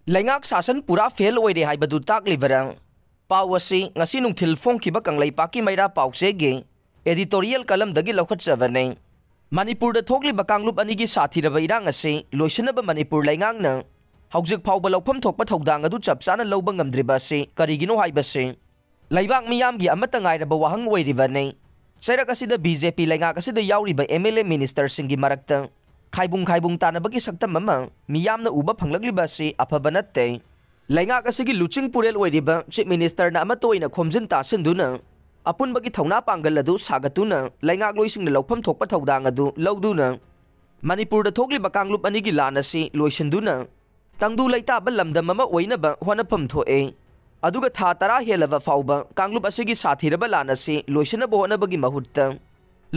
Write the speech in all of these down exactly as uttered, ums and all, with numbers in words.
ꯂꯩꯉꯥꯛ ꯁꯥꯁꯟ ꯄꯨꯔꯥ ꯐꯦꯜ ꯑꯣꯏꯔꯦ ꯍꯥꯏꯕꯗꯨ ꯇꯥꯛꯂꯤꯕꯔꯥ? ꯄꯥꯎ ꯑꯁꯤ ꯉꯁꯤ ꯅꯨꯡꯊꯤꯜ ꯐꯣꯡꯈꯤꯕ ꯀꯪꯂꯩꯄꯥꯛꯀꯤ ꯃꯩꯔꯥ ꯄꯥꯎꯆꯦꯒꯤ editorial columnꯗꯒꯤ ꯂꯧꯈꯠꯆꯕꯅꯤ꯫ ꯃꯅꯤꯄꯨꯔꯗ ꯊꯣꯛꯂꯤꯕ ꯀꯥꯡꯂꯨꯞ ꯑꯅꯤꯒꯤ ꯁꯥꯊꯤꯔꯕ ꯏꯔꯥꯡ ꯑꯁꯤ ꯂꯣꯏꯁꯤꯟꯅꯕ ꯃꯅꯤꯄꯨꯔ ꯂꯩꯉꯥꯛꯅ ꯍꯧꯖꯤꯛ ꯐꯥꯎꯕ ꯂꯧꯐꯝ ꯊꯣꯛꯄ ꯊꯧꯗꯥꯡ ꯑꯗꯨ ꯆꯞ ꯆꯥꯅ ꯂꯧꯕ ꯉꯝꯗ꯭ꯔꯤꯕ ꯑꯁꯤ ꯀꯔꯤꯒꯤꯅꯣ ꯍꯥꯏꯕꯁꯤ ꯂꯩꯕꯥꯛ ꯃꯤꯌꯥꯝꯒꯤ ꯑꯃꯠꯇ ꯉꯥꯏꯔꯕ ꯋꯥꯍꯪ ꯑꯣꯏꯔꯤꯕꯅꯤ꯫ ꯆꯩꯔꯛ ꯑꯁꯤꯗ BJP ꯂꯩꯉꯥꯛ ꯑꯁꯤꯗ ꯌꯥꯎꯔꯤꯕ MLA ministerꯁꯤꯡꯒꯤ ꯃꯔꯛꯇ ꯈꯥꯏꯕꯨꯡ ꯈꯥꯏꯕꯨꯡ ꯇꯥꯅꯕꯒꯤ ꯁꯛꯇꯝ ꯑꯃ ꯃꯤꯌꯥꯝꯅ ꯎꯕ ꯐꯪꯂꯛꯂꯤꯕ ꯑꯁꯤ ꯑꯐꯕ ꯅꯠꯇꯦ꯫ ꯂꯩꯉꯥꯛ ꯑꯁꯤꯒꯤ ꯂꯨꯆꯤꯡ ꯄꯨꯔꯦꯜ ꯑꯣꯏꯔꯤꯕ Chief Ministerꯅ ꯑꯃꯠꯇ ꯑꯣꯏꯅ ꯈꯣꯝꯖꯤꯟ ꯇꯥꯁꯤꯟꯗꯨꯅ ꯑꯄꯨꯟꯕꯒꯤ ꯊꯧꯅꯥ ꯄꯥꯡꯒꯜ ꯑꯗꯨ ꯁꯥꯒꯠꯇꯨꯅ ꯂꯩꯉꯥꯛꯂꯣꯏꯁꯤꯡꯅ ꯂꯧꯐꯝ ꯊꯣꯛꯄ ꯊꯧꯗꯥꯡ ꯑꯗꯨ ꯂꯧꯗꯨꯅ ꯃꯅꯤꯄꯨꯔꯗ ꯊꯣꯛꯂꯤꯕ ꯀꯥꯡꯂꯨꯞ ꯑꯅꯤꯒꯤ ꯂꯥꯟ ꯑꯁꯤ ꯂꯣꯏꯁꯤꯟꯗꯨꯅ ꯇꯪꯗꯨ ꯂꯩꯇꯥꯕ ꯂꯝꯗꯝ ꯑꯃ ꯑꯣꯏꯅꯕ ꯍꯣꯠꯅꯐꯝ ꯊꯣꯛꯑꯦ꯫ ꯑꯗꯨꯒ ꯊꯥ ꯇꯔꯥ ꯍꯦꯜꯂꯕ ꯐꯥꯎꯕ ꯀꯥꯡꯂꯨꯞ ꯑꯁꯤꯒꯤ ꯁꯥꯊꯤꯔꯕ ꯂꯥꯟ ꯑꯁꯤ ꯂꯣꯏꯁꯤꯟꯅꯕ ꯍꯣꯠꯅꯕꯒꯤ ꯃꯍꯨꯠꯇ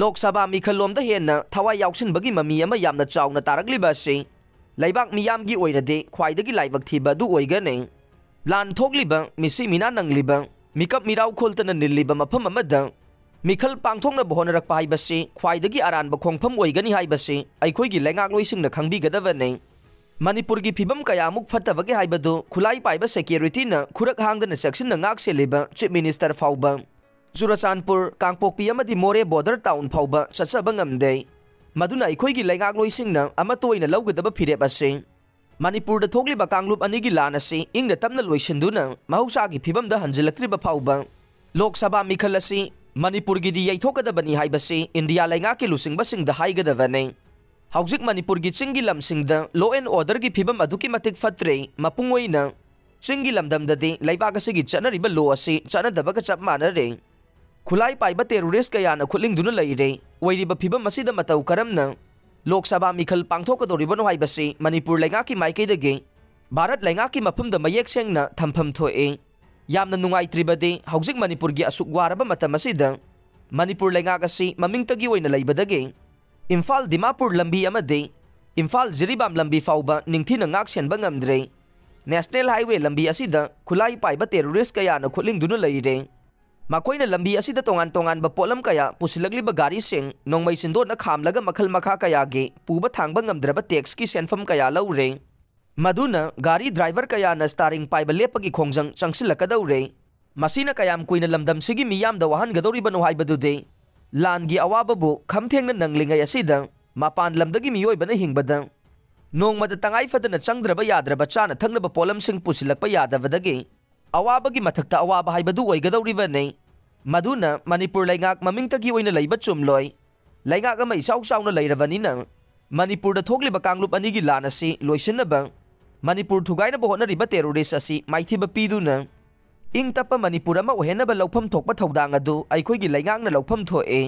ꯂꯣꯛ ꯁꯚꯥ ꯃꯤꯈꯜꯂꯣꯝꯗ ꯍꯦꯟꯅ ꯊꯋꯥꯏ ꯌꯥꯎꯁꯤꯟꯕꯒꯤ ꯃꯃꯤ ꯑꯃ ꯌꯥꯝꯅ ꯆꯥꯎꯅ ꯇꯥꯔꯛꯂꯤꯕ ꯑꯁꯤ ꯂꯩꯕꯥꯛ ꯃꯤꯌꯥꯝꯒꯤ ꯑꯣꯏꯅꯗꯤ ꯈ꯭ꯋꯥꯏꯗꯒꯤ ꯂꯥꯏꯕꯛ ꯊꯤꯕ ꯑꯗꯨ ꯑꯣꯏꯒꯅꯤ꯫ ꯂꯥꯟ ꯊꯣꯛꯂꯤꯕ, ꯃꯤꯁꯤ ꯃꯤꯅꯥ ꯅꯪꯂꯤꯕ, ꯃꯤꯀꯞ ꯃꯤꯔꯥꯎ ꯈꯣꯜꯇꯅ ꯅꯤꯜꯂꯤꯕ ꯃꯐꯝ ꯑꯃꯗ ꯃꯤꯈꯜ ꯄꯥꯡꯊꯣꯛꯅꯕ ꯍꯣꯠꯅꯔꯛꯄ ꯍꯥꯏꯕꯁꯤ ꯈ꯭ꯋꯥꯏꯗꯒꯤ ꯑꯔꯥꯟꯕ ꯈꯣꯡꯐꯝ ꯑꯣꯏꯒꯅꯤ ꯍꯥꯏꯕꯁꯤ ꯑꯩꯈꯣꯏꯒꯤ ꯂꯩꯉꯥꯛꯂꯣꯏꯁꯤꯡꯅ ꯈꯪꯕꯤꯒꯗꯕꯅꯤ꯫ ꯃꯅꯤꯄꯨꯔꯒꯤ ꯐꯤꯕꯝ ꯀꯌꯥꯃꯨꯛ ꯐꯠꯇꯕꯒꯦ ꯍꯥꯏꯕꯗꯨ ꯈꯨꯠꯂꯥꯏ ꯄꯥꯏꯕ securityꯅ ꯈꯨꯔꯛ ꯍꯥꯡꯗꯅ ꯆꯦꯛꯁꯤꯟꯅ ꯉꯥꯛ ꯁꯦꯜꯂꯤꯕ Chief Minister ꯐꯥꯎꯕ ꯆꯨꯔꯆꯥꯟꯄꯨꯔ, ꯀꯥꯡꯄꯣꯛꯄꯤ ꯑꯃꯗꯤ ꯃꯣꯔꯦ border town ꯐꯥꯎꯕ ꯆꯠꯆꯕ ꯉꯝꯗꯦ꯫ ꯃꯗꯨꯅ ꯑꯩꯈꯣꯏꯒꯤ ꯂꯩꯉꯥꯛꯂꯣꯏꯁꯤꯡꯅ ꯑꯃꯠꯇ ꯑꯣꯏꯅ ꯂꯧꯒꯗꯕ ꯐꯤꯔꯦꯞ ꯑꯁꯤ ꯃꯅꯤꯄꯨꯔꯗ ꯊꯣꯛꯂꯤꯕ ꯀꯥꯡꯂꯨꯞ ꯑꯅꯤꯒꯤ ꯂꯥꯟ ꯑꯁꯤ ꯏꯪꯅ ꯇꯞꯅ ꯂꯣꯏꯁꯤꯟꯗꯨꯅ ꯃꯍꯧꯁꯥꯒꯤ ꯐꯤꯕꯝꯗ ꯍꯟꯖꯤꯜꯂꯛꯇ꯭ꯔꯤꯕ ꯐꯥꯎꯕ ꯂꯣꯛ ꯁꯚꯥ ꯃꯤꯈꯜ ꯑꯁꯤ ꯃꯅꯤꯄꯨꯔꯒꯤꯗꯤ ꯌꯩꯊꯣꯛꯀꯗꯕꯅꯤ ꯍꯥꯏꯕꯁꯤ ꯏꯟꯗꯤꯌꯥ ꯂꯩꯉꯥꯛꯀꯤ ꯂꯨꯆꯤꯡꯕꯁꯤꯡꯗ ꯍꯥꯏꯒꯗꯕꯅꯤ꯫ ꯍꯧꯖꯤꯛ ꯃꯅꯤꯄꯨꯔꯒꯤ ꯆꯤꯡꯒꯤ ꯂꯝꯁꯤꯡꯗ law and orderꯒꯤ ꯐꯤꯕꯝ ꯑꯗꯨꯛꯀꯤ ꯃꯇꯤꯛ ꯐꯠꯇ꯭ꯔꯦ, ꯃꯄꯨꯡ ꯑꯣꯏꯅ ꯆꯤꯡꯒꯤ ꯂꯝꯗꯝꯗꯗꯤ ꯂꯩꯕꯥꯛ ꯑꯁꯤꯒꯤ ꯆꯠꯅꯔꯤꯕ law ꯑꯁꯤ ꯆꯠꯅꯗꯕꯒ ꯆꯞ ꯃꯥꯟꯅꯔꯦ꯫ ꯈꯨꯠꯂꯥꯏ ꯄꯥꯏꯕ terrorist ꯀꯌꯥꯅ ꯈꯨꯠꯂꯤꯡꯗꯨꯅ ꯂꯩꯔꯦ꯫ ꯑꯣꯏꯔꯤꯕ ꯐꯤꯕꯝ ꯑꯁꯤꯗ ꯃꯇꯧ ꯀꯔꯝꯅ ꯂꯣꯛ ꯁꯚꯥ ꯃꯤꯈꯜ ꯄꯥꯡꯊꯣꯛꯀꯗꯧꯔꯤꯕꯅꯣ ꯍꯥꯏꯕꯁꯤ ꯃꯅꯤꯄꯨꯔ ꯂꯩꯉꯥꯛꯀꯤ ꯃꯥꯏꯀꯩꯗꯒꯤ ꯚꯥꯔꯠ ꯂꯩꯉꯥꯛꯀꯤ ꯃꯐꯝꯗ ꯃꯌꯦꯛ ꯁꯦꯡꯅ ꯊꯝꯐꯝ ꯊꯣꯛꯏ꯫ ꯌꯥꯝꯅ ꯅꯨꯡꯉꯥꯏꯇ꯭ꯔꯤꯕꯗꯤ ꯍꯧꯖꯤꯛ ꯃꯅꯤꯄꯨꯔꯒꯤ ꯑꯁꯨꯛ ꯋꯥꯔꯕ ꯃꯇꯝ ꯑꯁꯤꯗ ꯃꯅꯤꯄꯨꯔ ꯂꯩꯉꯥꯛ ꯑꯁꯤ ꯃꯃꯤꯡꯇꯒꯤ ꯑꯣꯏꯅ ꯂꯩꯕꯗꯒꯤ ꯏꯝꯐꯥꯜ ꯗꯤꯃꯥꯄꯨꯔ ꯂꯝꯕꯤ ꯑꯃꯗꯤ ꯏꯝꯐꯥꯜ ꯖꯤꯔꯤꯕꯥꯝ ꯂꯝꯕꯤ ꯐꯥꯎꯕ ꯅꯤꯡꯊꯤꯅ ꯉꯥꯛ ꯁꯦꯟꯕ ꯉꯝꯗ꯭ꯔꯦ꯫ National Highway ꯂꯝꯕꯤ ꯑꯁꯤꯗ ꯈꯨꯠꯂꯥꯏ ꯄꯥꯏꯕ terrorist ꯀꯌꯥꯅ ꯈꯨꯠꯂꯤꯡꯗꯨꯅ ꯂꯩꯔꯦ꯫ ꯃꯈꯣꯏꯅ ꯂꯝꯕꯤ ꯑꯁꯤꯗ ꯇꯣꯉꯥꯟ ꯇꯣꯉꯥꯟꯕ ꯄꯣꯠꯂꯝ ꯀꯌꯥ ꯄꯨꯁꯤꯜꯂꯛꯂꯤꯕ ꯒꯥꯔꯤꯁꯤꯡ ꯅꯣꯡꯃꯩ ꯆꯤꯟꯗꯣꯟꯅ ꯈꯥꯝꯂꯒ ꯃꯈꯜ ꯃꯈꯥ ꯀꯌꯥꯒꯤ ꯄꯨꯕ ꯊꯥꯡꯕ ꯉꯝꯗ꯭ꯔꯕ taxꯀꯤ ꯁꯦꯟꯐꯝ ꯀꯌꯥ ꯂꯧꯔꯦ꯫ ꯃꯗꯨꯅ ꯒꯥꯔꯤ ꯗ꯭ꯔꯥꯏꯚꯔ ꯀꯌꯥꯅ ꯁ꯭ꯇꯥꯔꯤꯡ ꯄꯥꯏꯕ ꯂꯦꯞꯄꯒꯤ ꯈꯣꯡꯖꯪ ꯆꯪꯁꯤꯜꯂꯛꯀꯗꯧꯔꯦ꯫ ꯃꯁꯤꯅ ꯀꯌꯥꯝ ꯀꯨꯏꯅ ꯂꯝꯗꯝꯁꯤꯒꯤ ꯃꯤꯌꯥꯝꯗ ꯋꯥꯍꯟꯒꯗꯧꯔꯤꯕꯅꯣ ꯍꯥꯏꯕꯗꯨꯗꯤ ꯂꯥꯟꯒꯤ ꯑꯋꯥꯕꯕꯨ ꯈꯝꯊꯦꯡꯅ ꯅꯪꯂꯤꯉꯩ ꯑꯁꯤꯗ ꯃꯄꯥꯟ ꯂꯝꯗꯒꯤ ꯃꯤꯑꯣꯏꯕꯅ ꯍꯤꯡꯕꯗ ꯅꯣꯡꯃꯗ ꯇꯉꯥꯏ ꯐꯗꯅ ꯆꯪꯗ꯭ꯔꯕ ꯌꯥꯗ꯭ꯔꯕ ꯆꯥꯅ ꯊꯛꯅꯕ ꯄꯣꯠꯂꯝꯁꯤꯡ ꯄꯨꯁꯤꯜꯂꯛꯄ ꯌꯥꯗꯕꯗꯒꯤ ꯑꯋꯥꯕꯒꯤ ꯃꯊꯛꯇ ꯑꯋꯥꯕ ꯍꯥꯏꯕꯗꯨ ꯑꯣꯏꯒꯗꯧꯔꯤꯕꯅꯤ꯫ ꯃꯗꯨꯅ ꯃꯅꯤꯄꯨꯔ ꯂꯩꯉꯥꯛ ꯃꯃꯤꯡꯇꯒꯤ ꯑꯣꯏꯅ ꯂꯩꯕ ꯆꯨꯝꯂꯣꯏ꯫ ꯂꯩꯉꯥꯛ ꯑꯃ ꯏꯆꯥꯎ ꯆꯥꯎꯅ ꯂꯩꯔꯕꯅꯤꯅ ꯃꯅꯤꯄꯨꯔꯗ ꯊꯣꯛꯂꯤꯕ ꯀꯥꯡꯂꯨꯞ ꯑꯅꯤꯒꯤ ꯂꯥꯟ ꯑꯁꯤ ꯂꯣꯏꯁꯤꯟꯅꯕ ꯃꯅꯤꯄꯨꯔ ꯊꯨꯒꯥꯏꯅꯕ ꯍꯣꯠꯅꯔꯤꯕ ꯇꯦꯔꯣꯔꯤꯁ ꯑꯁꯤ ꯃꯥꯏꯊꯤꯕ ꯄꯤꯗꯨꯅ ꯏꯪ ꯇꯞꯄ ꯃꯅꯤꯄꯨꯔ ꯑꯃ ꯑꯣꯏꯍꯟꯅꯕ ꯂꯧꯐꯝ ꯊꯣꯛꯄ ꯊꯧꯗꯥꯡ ꯑꯗꯨ ꯑꯩꯈꯣꯏꯒꯤ ꯂꯩꯉꯥꯛꯅ ꯂꯧꯐꯝ ꯊꯣꯛꯑꯦ꯫